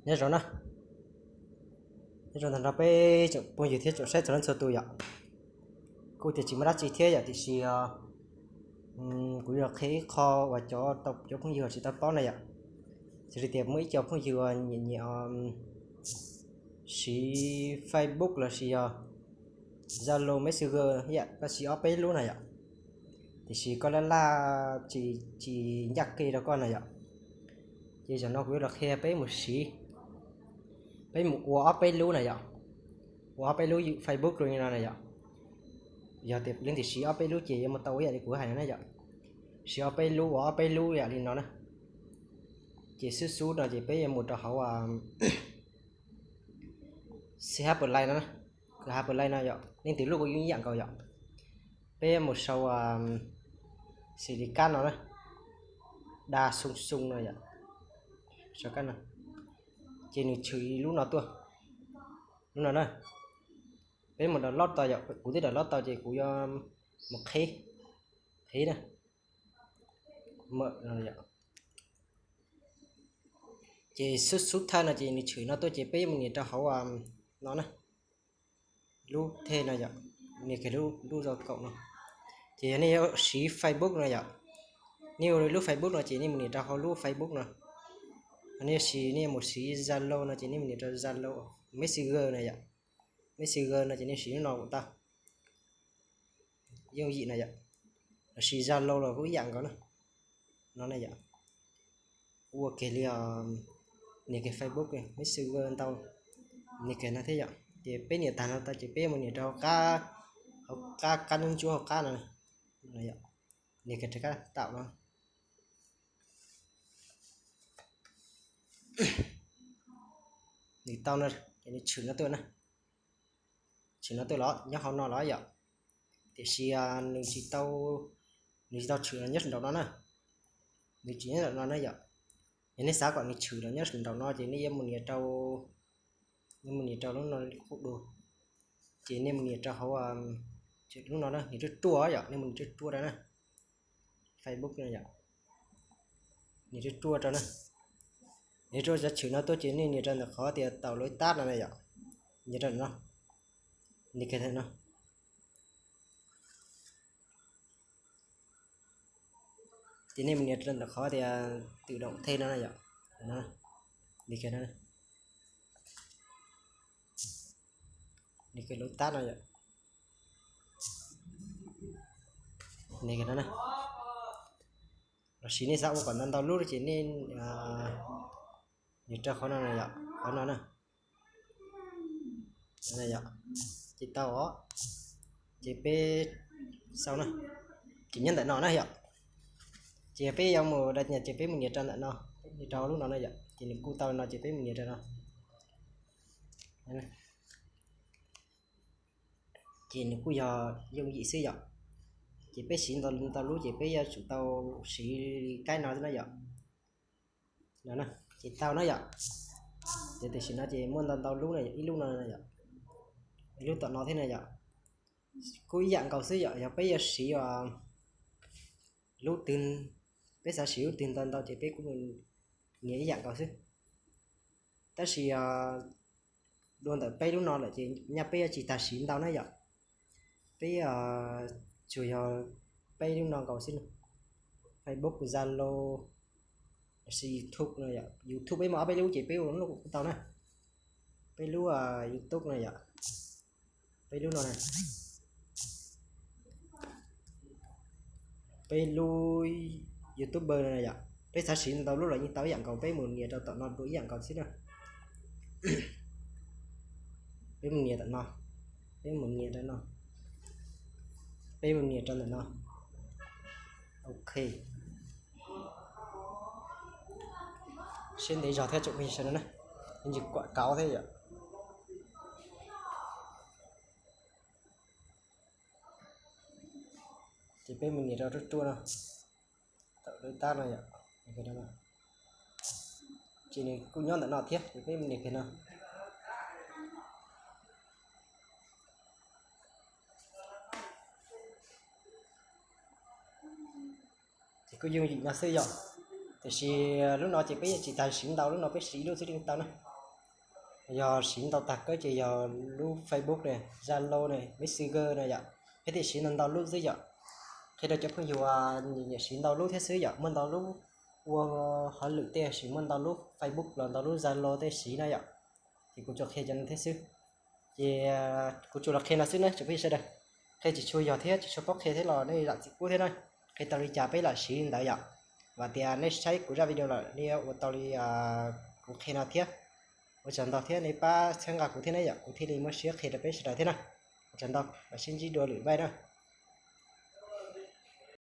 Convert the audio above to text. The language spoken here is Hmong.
Nyob zoo na, nyob zoo tag nrho peb tsoom phooj ywg thiab tsoom saib txhua leej txhua tus yom. Kuj tias tsis muaj dab tsi thiab yom, tiam sis kuv yuav qhia ib qho uas cov, cov phooj ywg uas tsis tau paub na yom. Xws li tias muaj ib co phooj ywg uas nyiam nyiam siv Facebook los sis yog Zalo, Messenger, yam koj siv ob peb lub na yom, tiam sis koj laj laj tsis, tsis ncaj kev rau koj na yom. Ces zaum no kuv yuav los qhia peb mus siv, peb mus ua ob peb lub na yom, ua ob peb lub Facebook rau li no na yom. Yog tias leej twg siv ob peb lub ces yuav mus tau ib yam li kuv hais no na yom. Siv ob peb lub, ua ob peb lub yam li no na. Ces xub xub no ces peb yuav mus rau hauv C H Play no, Google Play no yom, leej twg lub kuj yeej ib yam nkaus yom. Peb mus sau xim li kab no na, da xoo xoo no yom, sau kab no, ces nws tshwm lub no tuaj, lub no na. Peb mus download tau yom, kuv twb download tau ces kuv yuav mus qhib, qhib na, mam no yom. Ces xub xub thawj no ces nws tshwm no tuaj ces peb mus nias rau hauv no na, lub thej no yom, nias kiag lub, lub zau kaum no. Ces yog nej yuav siv Facebook no yom, nej ua lub Facebook no ces nej mus nias rau hauv lub Facebook no. Nej sis nej mus siv Zalo no ces nej mus nias rau Zalo, Messenger no yom, Messenger no ces nej siv lub no kuj tau, yooj yim no yom. Los sis Zalo los kuj ib yam nkaus na, no na yom. Ua kiag li nias kiag Facebook, Messenger ntau, nias kiag no thiab yom. Ces peb nias tag no tau ces peb mus nias rau hauv qab, hauv qab, qab ntsuab ntsuab hauv qab no, nias kiag rau kab taum no. Nws tau no, ces nws tshwm no tuaj na, tshwm no tuaj los nyob hauv no los yom. Tiam sis nws tsis tau, nws tsis tau tshwm nyob nraum no na, nws tsis nyob nraum no na yom. Yog nej xav kom nws tshwm los nyob nraum no ces nej yuav mus nias rau, yuav mus nias rau lub no li qub dua. Ces nej mus nias rau hauv, lub no na, nias ruaj ruaj yom, nej mus nias ruaj ruaj rau na, Facebook no yom. Nias ruaj ruaj rau na. Nias ruaj cov tshwm no tuaj ces nej nias rau ntawm qhov tias taum lub tab no na yom. Nias rau no, nias kiag no. Ces nej mus nias rau ntawm qhov tias tự động thêm no na yom. Nias kiag no, nias kiag lub tab no yom. Nias kiag no na. Los sis nej xav ua kom ntau ntau lub ces nej nias rau qhov no na yom, qhov no na. Ces tau os. Ces peb xaus na, ces nyob ntawm no na yom. Ces peb yuav mus da nyas ces peb mus nias rau ntawm no, nias rau lub no na yom, ces nws kuj tau no ces peb mus nias rau no. Ces nws kuj yog yooj yim xwb yom. Ces peb siv ntau ntau lub ces peb yuav tsum tau siv li kaib no xwb na yom. No na, ces tau na yom. Ces tam sim no ces muaj ntau ntau lub na yom, ib lub no yom, ib lub tom no thiab na yom. Kuj ib yam nkaus xwb yom, yog peb yuav siv lub twg, peb xav siv lub twg ntau ntau ces peb kuj nias ib yam nkaus xwb. Tab sis dua ntawm peb lub no lawm ces nyaj peb yuav tsis tas siv ntau na yom. Peb tsuas yog peb lub no nkaus xwb. Facebook, Zalo, lossis YouTube no yom. YouTube peb muaj ob peb lub ces peb ua lub no kuj tau na. Peb lub YouTube no yom. Peb lub no na. Peb lub YouTuber no na yom. Peb xav siv ntau lub los yeej tau ib yam nkaus, peb mus nias rau tom no dua ib yam nkaus xwb na. Peb mus nias tom no, peb mus nias rau no, peb mus nias rau ntawm no. Ok. Siab ntev zog thiab tsoom phooj ywg sawv daws na, yeej tsis kuam kauv thiab yom. Ces peb mus nias rau ruaj ruaj no, tawm lub tab no yom. Ces nws kuj nyob ntawm no thiab, ces peb mus nias kiag no. Ces kuj yooj yim no xwb yom. Tiam sis lub no ces peb yuav tsis tas siv ntau, lub no peb siv ib lub xwb yeej tau na. Yog siv ntau tag kawg ces yog lub Facebook ne, Zalo ne, Messenger no yom, peb thiaj siv ntau ntau lub xwb yom. Qhia rau cov phooj ywg nyiam siv ntau lub thiab xwb yom, muaj ntau lub ua hauj lwm tej sim muaj ntau lub Facebook los ntau lub Zalo tej siv na yom. Ces kuv tsuas qhia cov no thiab xwb. Ces kuv tsuas los qhia no xwb na tsoom phooj ywg sawv daws. Qhia tsis tshua yog thiab tsis tshua paub qhia thiab los nej zam txim pub thiab na. Qhia tau li cas peb lam siv li ntawd yom. Vam tias nej saib kuv zaj video lawm nej ua tau li kuv qhia no thiab. Ua tsaug ntau thiab nej pab txhawb nqa kuv thiab na yom, kuv thiaj li muaj siab qhia rau peb sawv daws thiab na. Ua tsaug ntau, mam sib ntsib dua lwm npaj na.